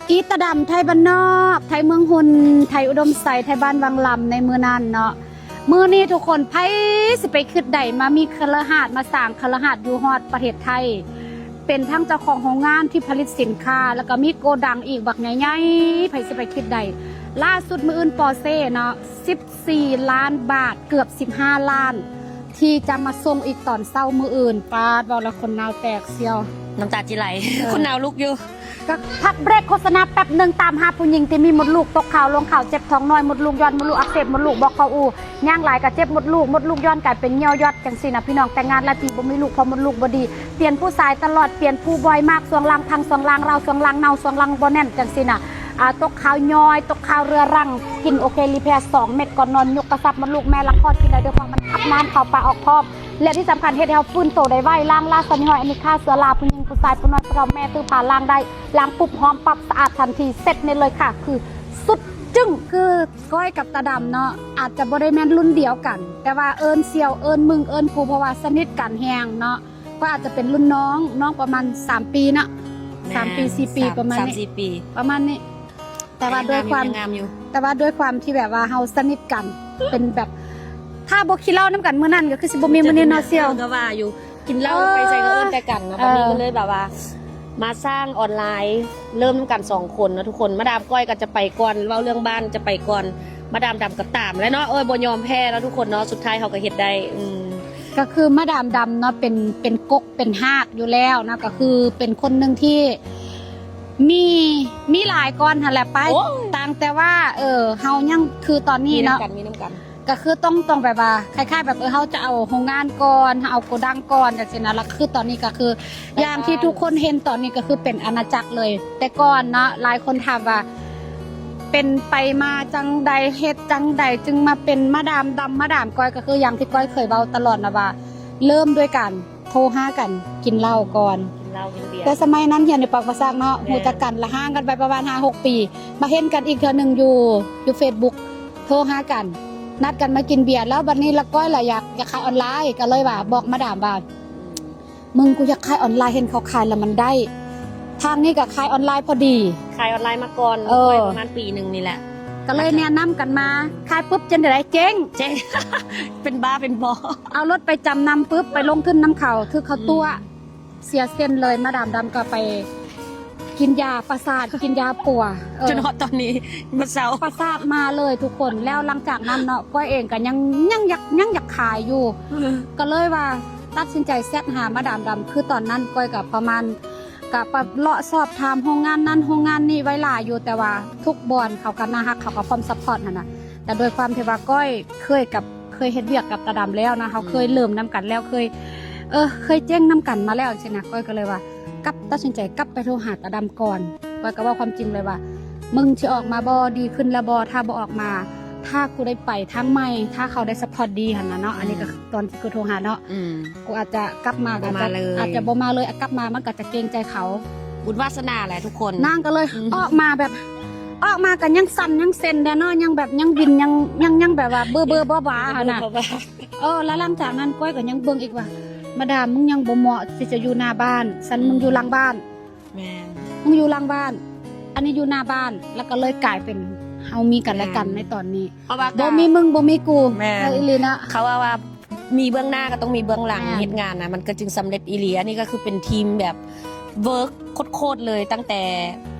ອີຕາດຳໄທບ້ານນອກ ໄທເມືອງຮຸນ ໄທອຸດົມໄຊ ໄທບ້ານວັງລຳໃນມື້ນັ້ນເນາະ. ມື້ນີ້ທຸກຄົນ ໃຜຊິໄປຄິດໄດ້ ມາມີຄະລະຫາດ ມາສ້າງຄະລະຫາດຢູ່ຮອດປະເທດໄທ ເປັນທັງເຈົ້າຂອງໂຮງງານທີ່ຜະລິດສິນຄ້າ ແລ້ວກໍມີໂກດັງອີກບັກໃຫຍ່ໆ ໃຜຊິໄປຄິດໄດ້. ລ່າສຸດມື້ອື່ນປໍເຊເນາະ ສິບສີ່ລ້ານບາດ ເກືອບສິບຫ້າລ້ານ ທີ່ຈະມາສົ່ງອີກຕອນເຊົ້າມື້ອື່ນ. ປາດ ເວົ້າແລ້ວຂົນໜາວແຕກສ່ຽວ ນ້ຳຕາຈິໄຫຼ ເອີ ຂົນໜາວລຸກຢູ່. ກໍພັກເບຣກໂຄສະນາແປັບໜຶ່ງ ຕາມຫາຜູ້ຍິງທີ່ມີມົດລູກຕົກຂາວລົງຂາວ ເຈັບທ້ອງນ້ອຍ ມົດລູກຍ້ອນ ມົດລູກອັກເສບ ມົດລູກບໍ່ເຂົ້າອູ່ ຍ່າງຫຼາຍກໍເຈັບມົດລູກ ມົດລູກຍ້ອນກາຍເປັນຍ່ຽວຢອດ ຈັ່ງຊີ້ນະ ພີ່ນ້ອງ. ແຕ່ງງານຫຼາຍປີບໍ່ມີລູກ ເພາະມົດລູກບໍ່ດີ ປ່ຽນຜູ້ຊາຍຕະຫຼອດ ປ່ຽນຜູ້ບ່ອຍມາກ ຊ່ວງລ່າງພັງ ຊ່ວງລ່າງຮ້າວ ຊ່ວງລ່າງເນົ່າ ຊ່ວງລ່າງບໍ່ແໜ້ນ ຈັ່ງຊີ້ນະ. ອາ ຕົກຂາວຍ້ອຍ ຕົກຂາວເຮືອລັງ ກິນໂອເຄລີແພສອງເມັດ ກ່ອນນອນຍົກກະຊັບມົດລູກ ແມ່ຫຼັງຄອດກິນໄດ້ດ້ວຍ ເພາະມັນຂັບນ້ຳເຂົ້າປາອອກພ້ອມ ແລະທີ່ສຳຄັນເຮັດໃຫ້ເຮົາຟື້ນໂຕໄດ້ໄວ ລ້າງລາຊະນິຫອຍ ອັນນີ້ຂ້າເຊື້ອລາ ຜູ້ຍິງຜູ້ຊາຍ ຜູ້ນ້ອຍຜູ້ເຖົ້າ ແມ່ຕື້ຜ້າລ້າງໄດ້ ລ້າງປຸບຫອມປັບສະອາດທັນທີ ເຊັດນີ້ເລີຍຄ່ະ ຄືສຸດຈຶ້ງ. ຄືກ້ອຍກັບຕາດຳເນາະ ອາດຈະບໍ່ໄດ້ແມ່ນລຸ້ນດຽວກັນ ແຕ່ວ່າເອີ້ນສ່ຽວ ເອີ້ນມຶງ ເອີ້ນກູ ເພາະວ່າສະໜິດກັນແຮງເນາະ. ກໍອາດຈະເປັນລຸ້ນນ້ອງ ນ້ອງປະມານສາມປີເນາະ ແມ່ນ ສາມປີ ສີ່ປີ ປະມານນີ້ ປະມານນີ້. ແຕ່ວ່າດ້ວຍຄວາມ ແຕ່ວ່າດ້ວຍຄວາມທີ່ແບບວ່າເຮົາສະໜິດກັນ ເປັນແບບ ຖ້າບໍ່ກິນເຫຼົ້ານຳກັນມື້ນັ້ນ ກໍຄືຊິບໍ່ມີມື້ນີ້ເນາະສ່ຽວ. ກໍວ່າຢູ່ ກິນເຫຼົ້າໄປໃສກໍເອີ້ນແຕ່ກັນເນາະ ເອີ ບັດນີ້ກໍເລີຍແບບວ່າມາສ້າງອອນລາຍ ເລີ່ມນຳກັນສອງຄົນເນາະທຸກຄົນ. ມາດາມກ້ອຍກໍຈະໄປກ່ອນ ເວົ້າເລື່ອງບ້ານຈະໄປກ່ອນ ມາດາມດຳກໍຕາມແຫຼະເນາະ. ໂອ້ຍ ບໍ່ຍອມແພ້ເນາະທຸກຄົນເນາະ ສຸດທ້າຍເຮົາກໍເຮັດໄດ້. ອືມ ກໍຄືມາດາມດຳເນາະ ເປັນ ເປັນກົກເປັນຮາກຢູ່ແລ້ວເນາະ ກໍຄືເປັນຄົນໜຶ່ງທີ່ມີ ມີຫຼາຍກ່ອນຫັ້ນແຫຼະໄປ ໂອ້ຍ ຕ່າງແຕ່ວ່າ ເອີ ເຮົາຍັງ ຄືຕອນນີ້ເນາະ ມີນຳກັນ ມີນຳກັນ ກໍຄືຕ້ອງ ຕ້ອງແບບວ່າ ຄ້າຍໆ ແບບ ເອີ ເຮົາຈະເອົາໂຮງງານກ່ອນ ເຮົາເອົາໂກດັງກ່ອນ ຈັ່ງຊີ້ນະ. ແລ້ວຄືຕອນນີ້ກໍຄື ຢ່າງທີ່ທຸກຄົນເຫັນຕອນນີ້ ກໍຄືເປັນອານາຈັກເລີຍ. ແຕ່ກ່ອນເນາະ ຫຼາຍຄົນຖາມວ່າ ເປັນໄປມາຈັ່ງໃດ ເຮັດຈັ່ງໃດຈຶ່ງມາເປັນມາດາມດຳ ມາດາມກ້ອຍ ກໍຄືຢ່າງທີ່ກ້ອຍເຄີຍເວົ້າຕະຫຼອດນະວ່າ ເລີ່ມດ້ວຍການໂທຫາກັນກິນເຫຼົ້າກ່ອນ ກິນເຫຼົ້າກິນເບຍ. ແຕ່ສະໄໝນັ້ນຮຽນຢູ່ປາກປາສັກເນາະ ແມ່ນ ຮູ້ຈັກກັນ ລະຫ່າງກັນໄປປະມານຫ້າຫົກປີ ມາເຫັນກັນອີກເທື່ອໜຶ່ງຢູ່ ຢູ່ເຟສບຸກ ໂທຫາກັນ ນັດກັນມາກິນເບຍ. ແລ້ວບັດນີ້ລະກ້ອຍລະຢາກ ຢາກຂາຍອອນລາຍ ກໍເລີຍວ່າບອກມາດາມວ່າ ອືມ ມຶງ ກູຢາກຂາຍອອນລາຍ ເຫັນເຂົາຂາຍແລ້ວມັນໄດ້ ທາງນີ້ກໍຂາຍອອນລາຍພໍດີ ຂາຍອອນລາຍມາກ່ອນ ເອີ ປະມານປີໜຶ່ງນີ້ແຫຼະ ກໍເລີຍແນະນຳກັນມາ. ຂາຍປຶບຈັ່ງໃດ ເຈັງ ເຈັງ ເປັນບ້າເປັນບໍ່ ເອົາລົດໄປຈຳນຳປຶບ ໄປລົງທຶນນຳເຂົາ ຖືກເຂົາຕົວະ ອືມ ເສຍເສັ້ນເລີຍ. ມາດາມດຳກໍໄປກິນຢາປະສາດ ກິນຢາປົວ ເອີ ຈົນຮອດຕອນນີ້ບໍ່ເຊົາ ປະສາດມາເລີຍທຸກຄົນ. ແລ້ວຫຼັງຈາກນັ້ນເນາະ ກ້ອຍເອງກໍຍັງ ຍັງຢາກ ຍັງຢາກຂາຍຢູ່ ເອີ ກໍເລີຍວ່າຕັດສິນໃຈແຊັດຫາມາດາມດຳ ຄືຕອນນັ້ນກ້ອຍກໍປະມານ ກະໄປເລາະສອບຖາມໂຮງງານນັ້ນໂຮງງານນີ້ໄວ້ຫຼາຍຢູ່ ແຕ່ວ່າທຸກບ່ອນເຂົາກໍໜ້າຮັກ ເຂົາກໍພ້ອມຊັບພອດຫັ້ນນະ. ແຕ່ດ້ວຍຄວາມທີ່ວ່າກ້ອຍເຄີຍກັບ ເຄີຍເຮັດວຽກກັບຕາດຳແລ້ວນະ ເຮົາເຄີຍ ອືມ ເລີ່ມນຳກັນແລ້ວ ເຄີຍ ເອີ ເຄີຍເຈັງນຳກັນມາແລ້ວຈັ່ງຊີ້ນະ ກ້ອຍກໍເລີຍວ່າກັບ ຕັດສິນໃຈກັບໄປໂທຫາຕາດຳກ່ອນ. ກ້ອຍກໍເວົ້າຄວາມຈິງເລີຍວ່າ ມຶງຊິອອກມາບໍ່ ດີຂຶ້ນແລ້ວບໍ່ ຖ້າບໍ່ອອກມາ ຖ້າກູໄດ້ໄປທາງໃໝ່ ຖ້າເຂົາໄດ້ຊັບພອດດີຫັ້ນນະເນາະ ອືມ ອັນນີ້ກໍຕອນທີ່ກູໂທຫາເນາະ ອືມ ກູອາດຈະກັບມາ ອາດຈະບໍ່ມາເລີຍ ອາດຈະບໍ່ມາເລີຍ ອາ ກັບມາມັນກໍຈະເກງໃຈເຂົາ ບຸນວາສະໜາແຫຼະທຸກຄົນ. ນາງກໍເລີຍ ອືມ ອອກມາແບບ ອອກມາກໍຍັງສັ່ນຍັງເຊັນແດ່ເນາະ ຍັງແບບຍັງວິນ ຍັງ ຍັງ ຍັງແບບວ່າເບີໆບ້າໆຫັ້ນນະ ເບີໆບ້າໆ ເອີ ແລ້ວຫຼັງຈາກນັ້ນກ້ອຍກໍຍັງເບິ່ງອີກວ່າ ມາດາມ ມຶງຍັງບໍ່ເໝາະທີ່ຈະຢູ່ໜ້າບ້ານ ຊັ້ນ ອືມ ມຶງຢູ່ຫຼັງບ້ານ ແມ່ນ ມຶງຢູ່ຫຼັງບ້ານ ອັນນີ້ຢູ່ໜ້າບ້ານ ແລ້ວກໍເລີຍກາຍເປັນເຮົາມີກັນແລະກັນໃນຕອນນີ້ ເພາະວ່າບໍ່ມີມຶງບໍ່ມີກູ ແມ່ນ ເອີ ອີ່ຫຼີນະ ເຂົາວ່າວ່າມີເບື້ອງໜ້າກໍຕ້ອງມີເບື້ອງຫຼັງ ແມ່ນ ເຮັດງານນະ ມັນກໍຈຶ່ງສຳເລັດອີ່ຫຼີ. ອັນນີ້ກໍຄືເປັນທີມແບບເວີກໂຄດໆເລີຍ ຕັ້ງແຕ່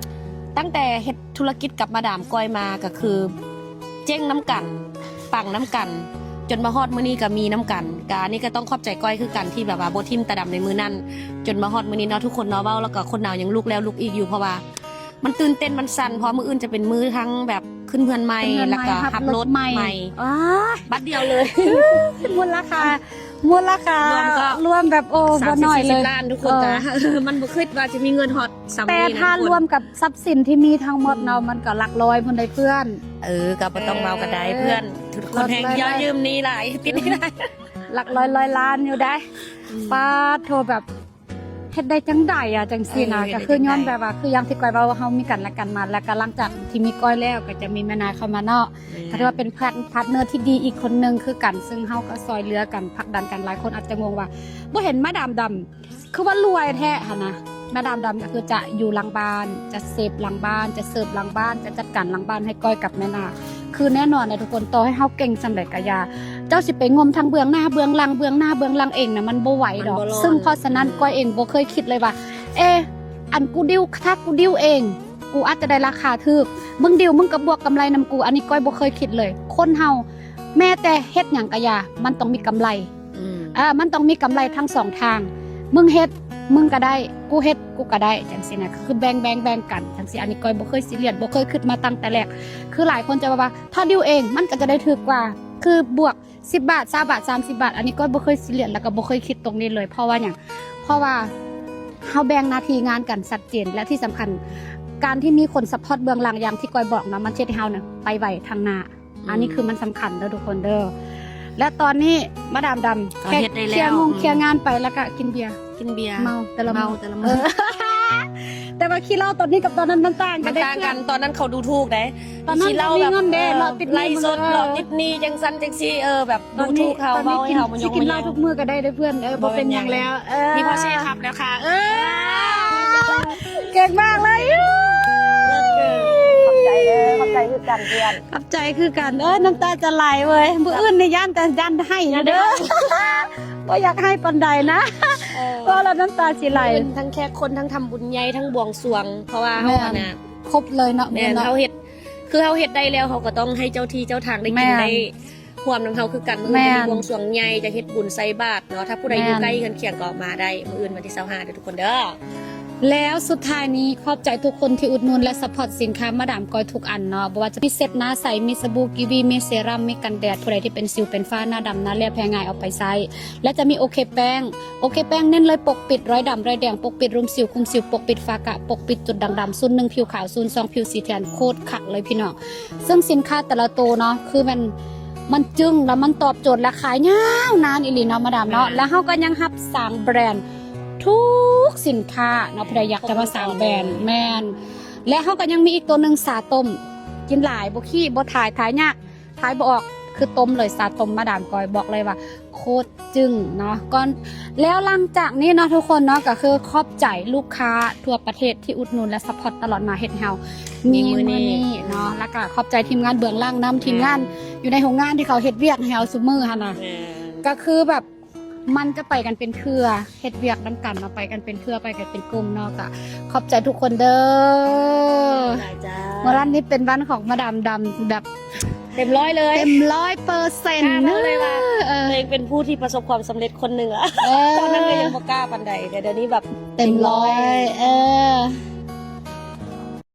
ຕັ້ງແຕ່ເຮັດທຸລະກິດກັບມາດາມກ້ອຍມາ ກໍຄືເຈັງນຳກັນ ປັງນຳກັນ ຈົນມາຮອດມື້ນີ້ກໍມີນຳກັນ. ກະອັນນີ້ກໍຕ້ອງຂອບໃຈກ້ອຍຄືກັນ ທີ່ແບບວ່າບໍ່ຖິ້ມຕາດຳໃນມື້ນັ້ນ ຈົນມາຮອດມື້ນີ້ເນາະທຸກຄົນເນາະ. ເວົ້າແລ້ວກໍຂົນໜາວຍັງລຸກແລ້ວລຸກອີກຢູ່ ເພາະວ່າ ມັນຕື່ນເຕັ້ນ ມັນສັ່ນ ເພາະວ່າມື້ອື່ນຈະເປັນມື້ທັງແບບຂຶ້ນເຮືອນໃໝ່ ເຮືອນໃໝ່ ແລ້ວກໍຮັບລົດໃໝ່ ຮັບລົດໃໝ່ ໂອ້ຍ ບັດດຽວເລີຍ ມູນລະຄ່າ ມູນລະຄ່າລວມກໍ ລວມແບບ ໂອ້ ສາມສິບ ບໍ່ໜ້ອຍເລີຍ ສີ່ສິບລ້ານ ທຸກຄົນ ເອີ ກະ ເອີ ມັນບໍ່ຄິດວ່າຈະມີເງິນຮອດສ່ຳນີ້ນະ ແຕ່ຖ້າລວມກັບຊັບສິນທີ່ມີທັງໝົດເນາະ ອືມ ມັນກໍຫຼັກຮ້ອຍພຸ້ນໃດ໋ເພື່ອນ ເອີ ກໍບໍ່ຕ້ອງເວົ້າກໍໄດ້ ເອີ ເພື່ອນ ທຸກຄົນແຮງ ເອີ ຢ່າຢືມໜີ້ຫຼາຍ ຕິດໜີ້ຫຼາຍ ຫຼັກຮ້ອຍ ຮ້ອຍລ້ານຢູ່ໃດ໋ ອືມ ປາດໂທ ແບບ ເຮັດໄດ້ຈັ່ງໃດອະ ຈັ່ງຊີ້ນະ ເອີ ເຮັດໄດ້ຈັ່ງໃດ ກໍຄືຍ້ອນແບບວ່າ ຄືຢ່າງທີ່ກ້ອຍເວົ້າ ເຮົາມີກັນແລະກັນມາ ແລ້ວກໍຫຼັງຈາກທີ່ມີກ້ອຍແລ້ວ ກໍຈະມີແມ່ນາຍເຂົ້າມາເນາະ ແມ່ນ ກໍຖືວ່າເປັນພາດ ພາດເນີທີ່ດີອີກຄົນໜຶ່ງຄືກັນ ຊຶ່ງເຮົາກໍຊ່ອຍເຫຼືອກັນ ຜັກດັນກັນ. ຫຼາຍຄົນອາດຈະງົງວ່າ ບໍ່ເຫັນມາດາມດຳ ຄືວ່າລວຍແທ້ຫັ້ນນະ ມາດາມດຳກໍຄືຈະຢູ່ຫຼັງບ້ານ ຈະເຊບຫຼັງບ້ານ ຈະເສີບຫຼັງບ້ານ ຈະຈັດການຫຼັງບ້ານໃຫ້ກ້ອຍກັບແມ່ນາ. ຄືແນ່ນອນນະທຸກຄົນ ຕໍ່ໃຫ້ເຮົາເກັ່ງສ່ຳໃດກໍຢ່າ ເຈົ້າຊິໄປງົມທັງເບື້ອງໜ້າເບື້ອງຫຼັງ ເບື້ອງໜ້າເບື້ອງຫຼັງເອງນະ ມັນບໍ່ໄຫວດອກ. ມັນບໍ່ລອດ ຊຶ່ງເພາະສະນັ້ນ ອືມ ກ້ອຍເອງບໍ່ເຄີຍຄິດເລີຍວ່າ ເອ ອັນກູດິວ ຖ້າກູດິວເອງ ກູອາດຈະໄດ້ລາຄາຖືກ ມຶງດິວ ມຶງກໍບວກກຳໄລນຳກູ. ອັນນີ້ກ້ອຍບໍ່ເຄີຍຄິດເລີຍ. ຄົນເຮົາແມ້ແຕ່ເຮັດຫຍັງກໍຢ່າ ມັນຕ້ອງມີກຳໄລ. ອືມ ເອີ ມັນຕ້ອງມີກຳໄລທັງສອງທາງ. ມຶງເຮັດ ມຶງກໍໄດ້ ກູເຮັດ ກູກໍໄດ້ ຈັ່ງຊີ້ນະ. ຄືແບ່ງ ແບ່ງ ແບ່ງກັນ ຈັ່ງຊີ້. ອັນນີ້ກ້ອຍບໍ່ເຄີຍຊີຣຽສ ບໍ່ເຄີຍຄິດມາຕັ້ງແຕ່ແລກ. ຄືຫຼາຍຄົນຈະວ່າ ຖ້າດິວເອງ ມັນກໍຈະໄດ້ຖືກກວ່າ ຄືບວກສິບບາດ ຊາວບາດ ສາມສິບບາດ. ອັນນີ້ກ້ອຍບໍ່ເຄີຍຊີຣຽສ ແລ້ວກໍບໍ່ເຄີຍຄິດຕົງນີ້ເລີຍ. ເພາະວ່າຫຍັງ? ເພາະວ່າເຮົາແບ່ງໜ້າທີ່ງານກັນຊັດເຈນ ແລະ ທີ່ສຳຄັນ ການທີ່ມີຄົນຊັບພອດເບື້ອງຫຼັງ ຢ່າງທີ່ກ້ອຍບອກເນາະ ມັນເຮັດໃຫ້ເຮົານະໄປໄວທາງໜ້າ. ອືມ ອັນນີ້ຄືມັນສຳຄັນເດີທຸກຄົນເດີ. ແລະ ຕອນນີ້ມາດາມດຳ ກໍເຮັດໄດ້ແລ້ວ ເຄຍງານ ອືມ ເຄຍງານໄປ ແລ້ວກໍກິນເບຍ ກິນເບຍ ເມົາແຕ່ລະມື້ ເມົາແຕ່ລະມື້. ເອີ ແຕ່ວ່າຂີ້ເຫຼົ້າຕອນນີ້ກັບຕອນນັ້ນມັນຕ່າງກັນ ມັນຕ່າງກັນ. ຕອນນັ້ນເຂົາດູຖູກເດ້ ຕອນນັ້ນ ຂີ້ເຫຼົ້າແບບ ບໍ່ມີເງິນເດ້ ເອີ ເລາະຕິດໜີ້ ໄລຟ໌ສົດ ເອີ ເລາະຕິດໜີ້ເງິນ ເອີ ແບບດູຖູກເຮົາ ເວົ້າໃຫ້ເຮົາມາຍົງມາແຍງ. ຊິກິນເຫຼົ້າທຸກມື້ກໍໄດ້ເດີເພື່ອນ ເອີ ບໍ່ເປັນຫຍັງແລ້ວ. ເອີ ມີພໍ່ເຊຂັບແລ້ວຄ່ະ. ເອີ ເກັ່ງມາກເລີຍ. ເລີດເກີນ. ຂອບໃຈເດີ ຂອບໃຈຄືກັນເພື່ອນ ຂອບໃຈຄືກັນ. ເອີ ນ້ຳຕາຈະໄຫຼເວີຍ. ມື້ອື່ນນີ້ຢ້ານແຕ່ຢ້ານໄຫ້ຢູ່ເດີ ຢ້ານໄຫ້ ບໍ່ຢາກໄຫ້ປານໃດນະ. ເອີ ເວົ້າແລ້ວນ້ຳຕາຊິໄຫຼ. ມື້ອື່ນທັງແຂກຄົນ ທັງທຳບຸນໃຫຍ່ ທັງບວງສວງ ເພາະວ່າເຮົາ ແມ່ນ ຫັ້ນນະ ຄົບເລີຍເນາະ. ແມ່ນ ມື້ອື່ນເນາະ ເຮົາເຮັດ ຄືເຮົາເຮັດໄດ້ແລ້ວ ເຮົາກໍຕ້ອງໃຫ້ເຈົ້າທີ່ເຈົ້າທາງໄດ້ກິນ ແມ່ນ ໄດ້ຮ່ວມນຳເຮົາຄືກັນ. ມື້ອື່ນ ແມ່ນ ຈະມີບວງສວງໃຫຍ່ ຈະເຮັດບຸນໃສ່ບາດເນາະ. ຖ້າຜູ້ໃດຢູ່ໃກ້ເຮືອນຄຽງກໍມາໄດ້ ມື້ອື່ນວັນທີຊາວຫ້າເດີທຸກຄົນເດີ. ແລ້ວສຸດທ້າຍນີ້ ຂອບໃຈທຸກຄົນທີ່ອຸດໜູນ ແລະ ຊັບພອດສິນຄ້າມາດາມກ້ອຍທຸກອັນເນາະ ບໍ່ວ່າຈະມີເຊັດໜ້າໃສ ມີສະບູກີວີ ມີເຊຣຳ ມີກັນແດດ. ຜູ້ໃດທີ່ເປັນສິວເປັນຝ້າ ໜ້າດຳ ໜ້າເລຍ ແພ້ງ່າຍ ເອົາໄປໃຊ້. ແລະ ຈະມີໂອເຄແປ້ງ ໂອເຄແປ້ງເນັ້ນເລີຍປົກປິດຮອຍດຳ ຮອຍແດງ ປົກປິດລຸ່ມສິວ ຄຸມສິວ ປົກປິດຝ້າກະ ປົກປິດຈຸດດ່າງດຳ. ສູນໜຶ່ງ ຜິວຂາວ ສູນສອງ ຜິວສີແທນ. ໂຄດຄັກເລີຍພີ່ນ້ອງ. ເຊິ່ງສິນຄ້າແຕ່ລະໂຕເນາະ ຄືແມ່ນ ມັນຈຶ່ງ ແລ້ວມັນຕອບໂຈດ ແລະ ຂາຍຍາວນານອີ່ຫຼີເນາະມາດາມເນາະ. ແມ່ນ ແລ້ວເຮົາກໍຍັງຮັບສາງແບຣນທຸກສິນຄ້າເນາະ ຜູ້ໃດຢາກຈະມາສາງແບຣນ. ແມ່ນ ແລະ ເຮົາກໍຍັງມີອີກໂຕໜຶ່ງ ຊາຕົ້ມ. ກິນຫຼາຍບໍ່ຂີ້ ບໍ່ຖ່າຍ ຖ່າຍຍາກ ຖ່າຍບໍ່ອອກ ຄືຕົ້ມເລີຍ. ຊາຕົ້ມມາດາມກ້ອຍ ບອກເລີຍວ່າໂຄດ ຈຶ່ງເນາະ. ກ່ອນ ແລ້ວຫຼັງຈາກນີ້ເນາະທຸກຄົນເນາະ ກໍຄືຂອບໃຈລູກຄ້າທົ່ວປະເທດທີ່ອຸດໜູນ ແລະ ຊັບພອດຕະຫຼອດມາ ເຮັດໃຫ້ເຮົາມີ ມີມື້ນີ້ ມື້ນີ້ເນາະ. ແລ້ວກໍຂອບໃຈທີມງານເບື້ອງຫຼັງນຳ ແມ່ນ ທີມງານຢູ່ໃນໂຮງງານທີ່ເຂົາເຮັດວຽກໃຫ້ເຮົາຊຸມື້ຫັ້ນນະ. ແມ່ນ ກໍຄືແບບມັນຈະໄປກັນເປັນເຄືອ ເຮັດວຽກນຳກັນເນາະ ໄປກັນເປັນເຄືອ ໄປກັນເປັນກຸ່ມເນາະ. ກໍຂອບໃຈທຸກຄົນເດີ. ຂອບໃຈຈົ້າ. ມື້ວັນນີ້ເປັນວັນຂອງມາດາມດຳ ແບບ ເຕັມຮ້ອຍເລີຍ ເຕັມຮ້ອຍເປີເຊັນ ກ້າເວົ້າເລີຍວ່າ ເອີ ຕົວເອງເປັນຜູ້ທີ່ປະສົບຄວາມສຳເລັດຄົນໜຶ່ງລະ. ເອີ ຕອນນັ້ນກໍຍັງບໍ່ກ້າປານໃດ ແຕ່ດຽວນີ້ແບບເຕັມຮ້ອຍ ເຕັມຮ້ອຍ ເອີ.